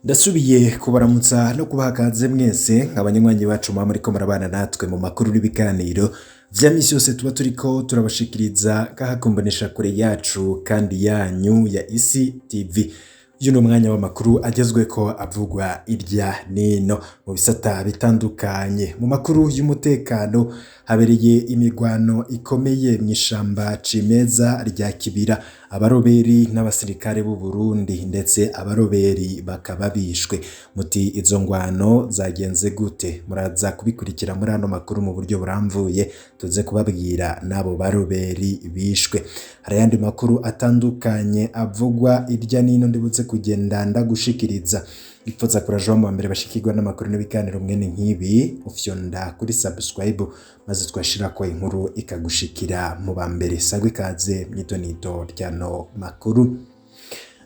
Ndasubiye kubaramutsa no kubaha kaze mwese nk'abanywanyi bacu muba muriko murabana natwe mu makuru n'ibiganiro vya misi yose tuba turiko turabashikiriza ngaha ku mboneshakure yacu kandi yanyu ya Isi TV. Uyu ni umwanya w'amakuru agezweko avugwa irya nino mu bisata bitandukanye. Mu makuru y'umutekano habereye imigwano ikomeye mw'ishamba cimeza rya Kibira, abaroberi n'abasirikare b'u Burundi ndetse abaroberi bakaba bishwe. Muti izo ngwano zagenze gute? Muraza kubikurikira muri ano makuru mu buryo buramvuye, tuze kubabwira n'abo baroberi bishwe. Hari ayandi makuru atandukanye avugwa irya nino ndibutse kugenda ndagushikiriza. Ipfuza kuraja mu mbere bashikirwa n'amakuru n'ibiganiro mwene nk'ibi, ufyonda kuri subscribe maze twashirako inkuru ikagushikira mu ba mbere. Sangwa ikaze mw'idonido ry'ano makuru.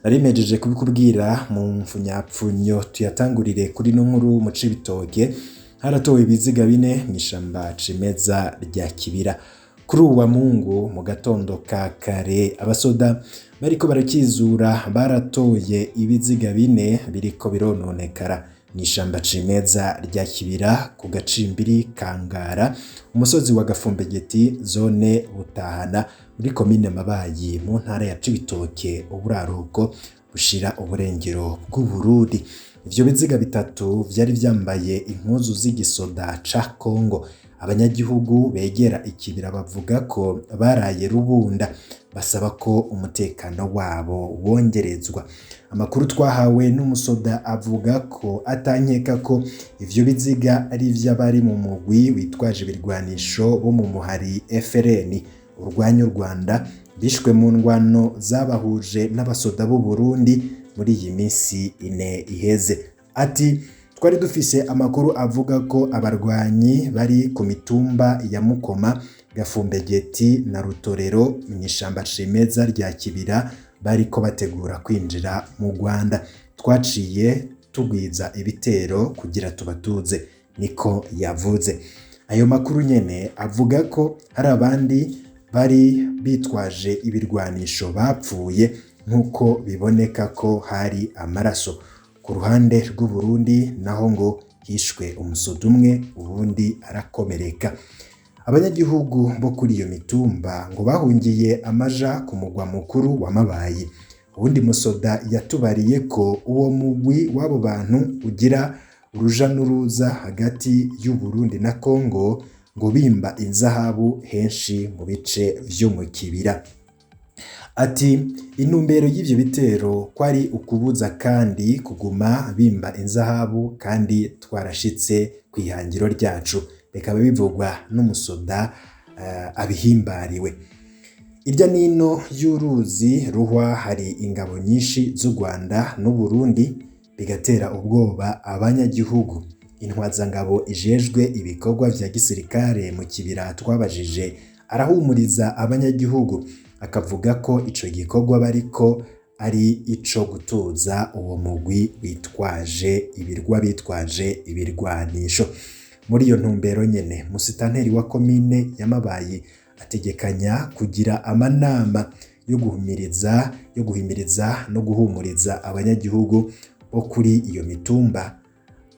Narimejeje kubikubwira mu mfunyapfunyo, tuyatangurire kuri no nkuru mu Cibitoke haratowe ibiziga bine mw'ishamba cimeza rya Kibira. Kuri uwa Mungu mu gatondo ka kare abasoda bariko barakizura baratoye ibiziga bine biriko birononekara mw'ishamba cimeza rya Kibira ku gacimbiri Kangara, umusozi wa Gafumbegeti, zone Butahana, muri komine Mabayi mu ntara ya Cibitoke, uburaruko bushira uburengero bw'Uburundi. Ivyo biziga bitatu vyari vyambaye impuzu z'igisoda ca Kongo. Abanyagihugu begera ikibira bavuga ko baraye rubunda, basaba ko umutekano wabo wongerezwa. Amakuru twahawe n'umusoda avuga ko atankeka ko ivyo biziga ari ivy'abari mu mugwi witwaje ibirwanisho bo mu muhari FRN urwanya u Rwanda, bishwe mu ngwano zabahuje n'abasoda b'u Burundi muri iyi minsi ine iheze. Ati twari dufise amakuru avuga ko abarwanyi bari ku mitumba ya Mukoma, Gafumbegeti na Rutorero mw'ishamba cimeza rya Kibira bariko bategura kwinjira mu Rwanda. Twaciye tugwiza ibitero kugira tubatuze, niko yavuze. Ayo makuru nyene avuga ko hari abandi bari bitwaje ibirwanisho bapfuye nk'uko biboneka ko hari amaraso. Ku ruhande rw'u Burundi naho ngo hishwe umusoda umwe uwundi arakomereka. Abanyagihugu bo kuri iyo mitumba ngo bahungiye amaja ku mugwa mukuru wa Mabayi. Uwundi musoda yatubariye ko uwo mugwi w'abo bantu ugira uruja n'uruza hagati y'u Burundi na Kongo ngo bimba inzahabu henshi mu bice vyo mu kibira. Ati intumbero y'ivyo bitero kwari ukubuza kandi kuguma bimba inzahabu kandi twarashitse kw'ihangiro ryacu. Bikaba bivugwa n'umusoda abihimbariwe. Irya nino y'uruzi Ruhwa hari ingabo nyinshi z'u Rwanda n'u Burundi, bigatera ubwoba abanyagihugu. Intwazangabo ijejwe ibikorwa vya gisirikare mu kibira twabajije arahumuriza abanyagihugu, akavuga ko ico gikorwa bariko ari ico gutuza uwo mugwi witwaje ibirwa bitwaje ibirwanisho. Muri iyo ntumbero nyene musitanteri wa komine ya Mabayi ategekanya kugira amanama yo guhimiriza no guhumuriza abanyagihugu bo kuri iyo mitumba,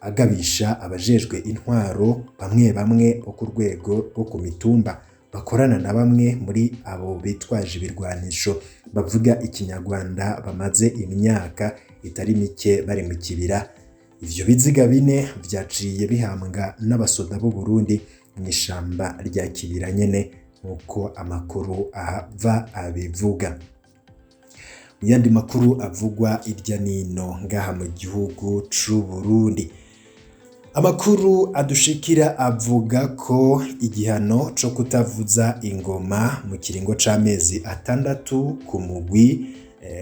agabisha abajejwe intwaro bamwe bamwe bo ku rwego rwo ku mitumba bakorana na bamwe muri abo bitwaje ibirwanisho bavuga ikinyarwanda bamaze imyaka itari mike bari mu kibira. Ivyo biziga bine vyaciye bihambwa n'abasoda b'u Burundi mw'ishamba rya Kibira nyene nk'uko amakuru ahava abivuga. Mu yandi makuru avugwa irya nino ngaha mu gihugu c'u Burundi, amakuru adushikira avuga ko igihano co kutavuza ingoma mu kiringo c'amezi 6 ku mugwi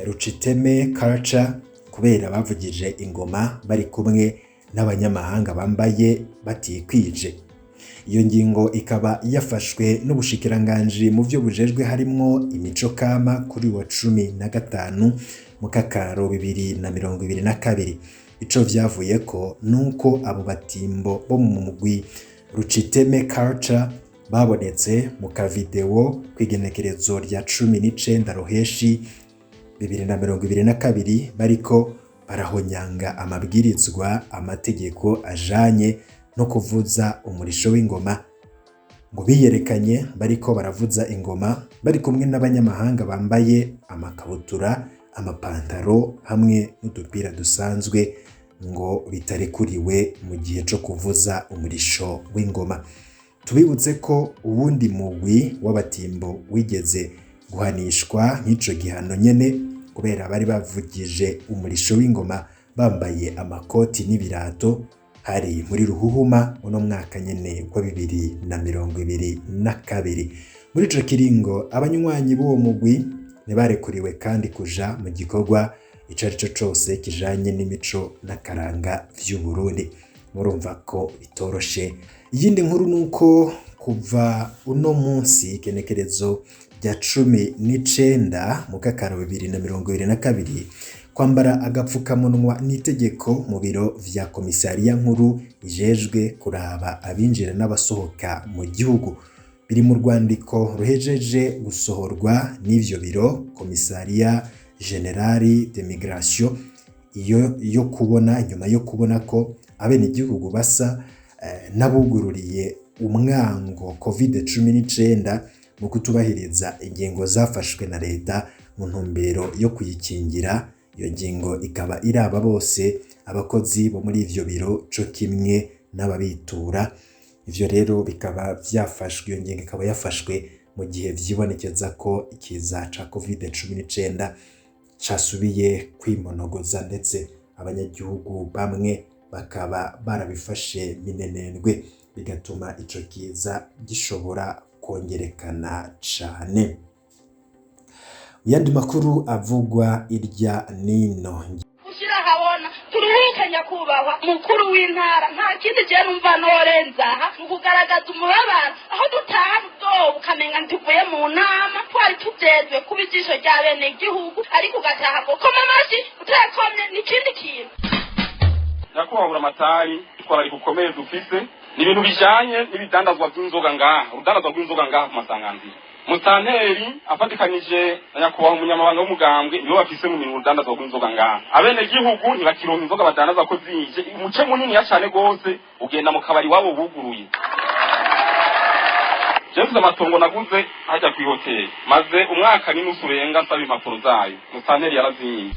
Ruciteme Culture kubera bavugije ingoma bari kumwe n'abanyamahanga bambaye batikwije. Iyo ngingo ikaba yafashwe n'ubushikiranganji mu vyo bujejwe harimwo imico kama kuri wa 15 Mukakaro 2022. Ico vyavuyeko nuko abo batimbo bo mu mugwi Ruciteme Culture babonetse mu kavideo kw'igenekerezo rya 19 Ruheshi 2022 bariko Barahonyanga amabwirizwa, amategeko ajanye no kuvuza umurisho w'ingoma. Ngo biyerekanye bariko baravuza ingoma bari kumwe n'abanyamahanga bambaye amakabutura, amapantaro hamwe n'udupira dusanzwe, ngo bitarekuriwe mu gihe co kuvuza umurisho w'ingoma. Tubibutse ko uwundi mugwi w'abatimbo wigeze guhanishwa nk'ico gihano nyene, kubera bari bavugije umurisho w'ingoma bambaye amakoti n'ibirato, hari muri Ruhuhuma uno mwaka nyene wa 2022. Muri ico kiringo abanywanyi b'uwo mugwi ntibarekuriwe kandi kuja mu gikorwa ico arico cose kijanye n'imico n'akaranga vy'Uburundi. Murumva ko bitoroshe. Iyindi nkuru nuko kuva uno munsi igenekerezo rya 19 Mukakaro 2022, kwambara agapfukamunwa n'itegeko mu biro vya komisariya nkuru ijejwe kuraba abinjira n'abasohoka mu gihugu. Biri mu rwandiko ruhejeje gusohorwa n'ivyo biro Commissariat Général de Migration, iyo yo kubona nyuma yo kubona ko abenegihugu basa n'abugururiye umwango COVID-19 mu kutubahiriza ingingo zafashwe na leta mu ntumbero yo kuyikingira. Iyo ngingo ikaba iraba bose, abakozi bo muri ivyo biro co kimwe n'ababitura. Ivyo rero bikaba vyafashwe, iyo ngingo ikaba yafashwe mu gihe vyibonekeza ko ikiza ca COVID-19 casubiye kwimonogoza, ndetse abanyagihugu bamwe bakaba barabifashe minenengwe, bigatuma ico kiza gishobora kongerekana cane. Yandi makuru avugwa irya nino: Ushyira ahabona turuhuke, nyakubahwa mukuru w'intara. Nta kindi gihe numva norenzaha ni ukugaragaza umubabaro aho dutahana ubwoba, ukamenga ntituvuye mu nama twari tujejwe kuba ijisho rya bene igihugu, ariko ugataha ngo koma amashyi, utayakomye ni ikindi kintu. Nyakubahwa Buramatari, itwararika ukomeye dufise ni ibintu bijanye n'ibidandazwa vy'inzoga ngaha, urudandazwa rw'inzoga ngaha ku masanganzira. Musanteri afatikanije na nyakubahwa umunyamabanga w'umugambwe nibo bafise mu mirimo urudandazwa rw'inzoga ngaha. Abenegihugu ntibakironka inzoga badandaza ko zije, umuce muniniya cane gose ugenda mu kabari wabo buguruye. Jewe mfise amatongo naguze hajya kw'ihoteli, maze umwaka n'inusu urenga nsaba impapuro zayo, musanteri yarazinyiye.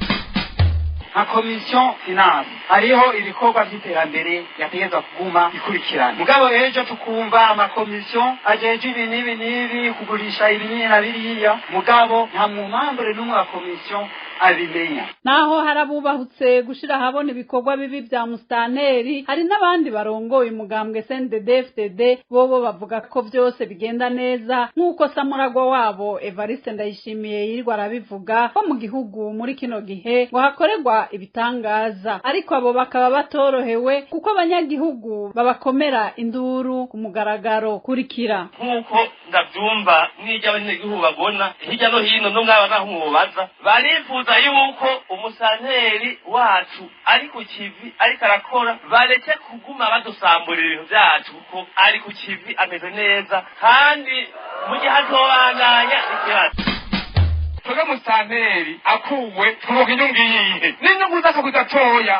Nka commission finance, hariho ibikorwa by'iterambere yategerezwa kuguma ikurikirana, mugabo ejo tukumva amakomisiyo ajeje ibi n'ibi n'ibi, kugurisha ibi n'ibi na biriya, mugabo nta mu membre n'umwe wa komisiyo abimenya. Naho harabubahutse gushira ahabona ibikorwa bibi vya musitanteri, hari n'abandi barongoye umugambwe CNDD-FDD bobo bavuga ko vyose bigenda neza, nk'uko samuragwa wabo Evariste Ndayishimiye yirirwa arabivuga ko mu gihugu muri kino gihe ngo hakorerwa ibitangaza. Ariko abo bakaba batorohewe kuko abanyagihugu babakomera induru ku mugaragaro. Kurikira. Nk'uko ndabyumva n'ibyo abanyagihugu babona hirya no hino, no mwaba naho mubaza, barifuza yuko umusanteri wacu ari ku kivi, ariko arakora, bareke kuguma badusamburira ibintu byacu, kuko ari ku kivi, ameze neza, kandi mu gihe azobandanya ikibazo. Twebwe musitanteri akuwe twunguka inyungu iyihe? N'inyungu z'akagwi gatoya.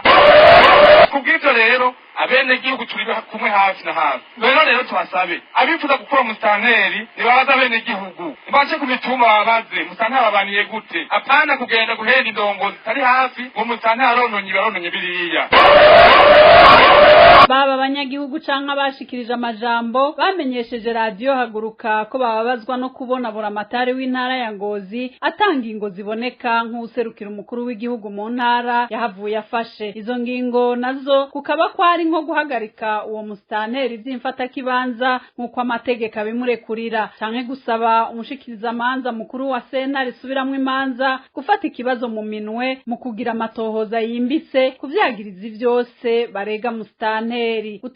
Kubw'ivyo rero, abenegihugu turi kumwe hafi na hafi. Rero tubasabe, abifuza gukura musitanteri nibabaze abenegihugu, nibace ku mitumba babaze musitanteri ababaniye gute, apana kugenda guhera indongozi zitari hafi ngo musitanteri arononye ibi, arononye biriya. Baba abanyagihugu canke abashikirije amajambo bamenyesheje Radiyo Haguruka ko bababazwa no kubona Buramatari w'intara ya Ngozi atanga ingingo ziboneka nk'userukira umukuru w'igihugu mu ntara yahavuye afashe. Izo ngingo nazo kukaba kwari nko guhagarika uwo musitanteri vy'imfatakibanza nk'uko amategeko abimurekurira, canke gusaba umushikirizamanza mukuru wa sentare isubiramwo imanza gufata ikibazo mu minwe mu kugira amatohoza yimbitse kuvyagiriza vyose barega musitanteri.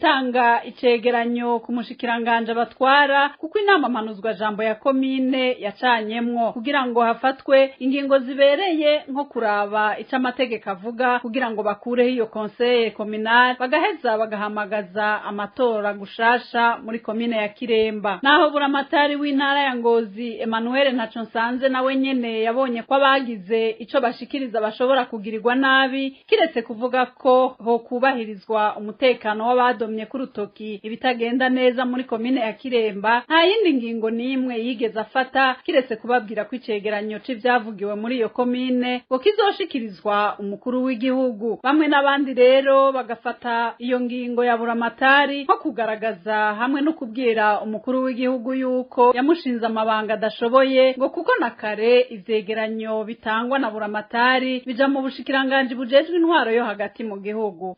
gutanga icegeranyo ku mushikiranganje batwara, kuko inama mpanuzwa jambo ya komine yacanyemwo kugira ngo hafatwe ingingo zibereye, nko kuraba ico amategeko avuga kugira ngo bakureho iyo conseil communal, bagaheza bagahamagaza amatora gushasha muri komine ya Kiremba. Naho buramatari w'intara ya Ngozi Emmanuel Ntaco Nsanze nawe nyene yabonye ko abagize ico bashikiriza bashobora kugirirwa nabi, kiretse kuvuga ko ho kubahirizwa umutekano w'abadomye ku rutoki ibitagenda neza muri komine ya Kiremba, nta yindi ngingo n'imwe yigeze afata kiretse kubabwira ko icegeranyo c'ivyavugiwe muri iyo komine ngo kizoshikirizwa umukuru w'igihugu. Bamwe n'abandi rero bagafata iyo ngingo ya buramatari nko kugaragaza hamwe no kubwira umukuru w'igihugu yuko yamushinze amabanga adashoboye, ngo kuko na kare ivyegeranyo bitangwa na buramatari bija mu bushikiranganji bujejwe intwaro yo hagati mu gihugu.